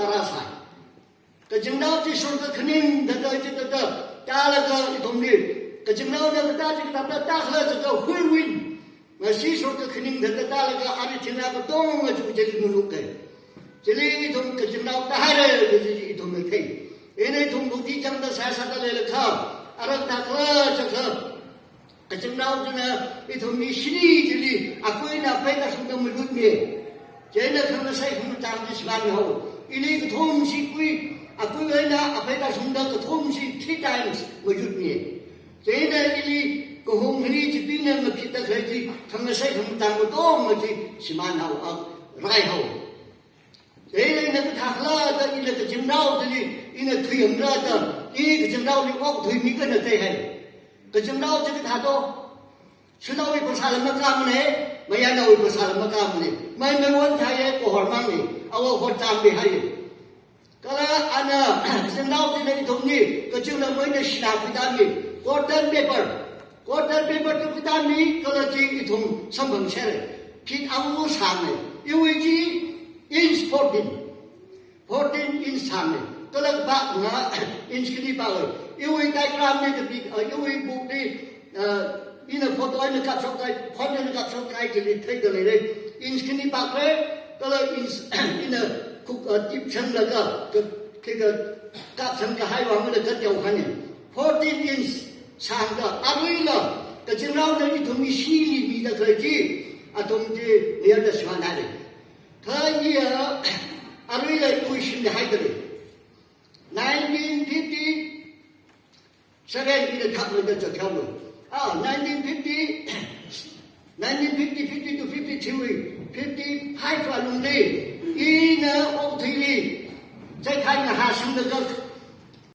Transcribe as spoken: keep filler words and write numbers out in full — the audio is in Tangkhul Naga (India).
rāsai. Kachingnao chi shurkakhaning thāda chithāda tālaga ithumli, kachingnaona kathā chi kathāda tākhala jiakha whirlwind. Masi shurkakhaning thāda tālaga ari thingrā katonga chu chili nunukkai. Chili ithum kachingnao tāhaira kaji chi ithumna thei. Ina ithum bhakti changda sāsāda leilakha, ara kathākhala jiakha, kachingnao china ithumli shini chili, akui eina aphei tāshungda malutmi. Chieina khangasai khamatang chi shimānhao. Ili kathum chi kui, akui eina aphei tāshungda kathum chi three times mayutmi. Chieina ili kahung hili chibingna ngaphitda khalei chi khangasai khamatang katonga chi shimānhao, a, raihao. Chieina ina kathākhala da ina kachingnao chili ina thuiyangra da, i kachingnaoli okthuimi kana theihai. Kachingnao chi kathā to, shanaowui phasāla makāmana, mayarnaowui phasāla makāmana, maimai wan thāya, kahormangna, awo hotchānbi hai. Kala ana, kachingnao china ithumli, kachingna moina shinā khuitāmi, cotton paper. Cotton paper chi khuitāmi, kala chi ithum samphang sāra. Feet amu sāngna. Iwui chi inch fourteen. Fourteen inch sāngna. Kala ba nga inch khani ba wui. Iwui diagram li kapi, uh, iwui book li, uh, ina photo eina kapshok kahai, phone eina kapshok kahai chili theida leira. Inch khani ba kre, kala inch ina khuk, uh, tip changlaga, ka, ka, ka, kapchang kahai vang la kateokha ni. Fourteen inch sāngda, aruila, kachingnaona ithumli shini mida khalei chi, athum chi mayarda shimānhaira. Kha iya, aruila iwui shimli haida lei. Nineteen fifty, seven ina thakmeida zathaowa. Ah, nineteen fifty, nineteen fifty, fifty to fifty-three, fifty-five alungli, ina okathuili, chaikhai ngahā sanglaga,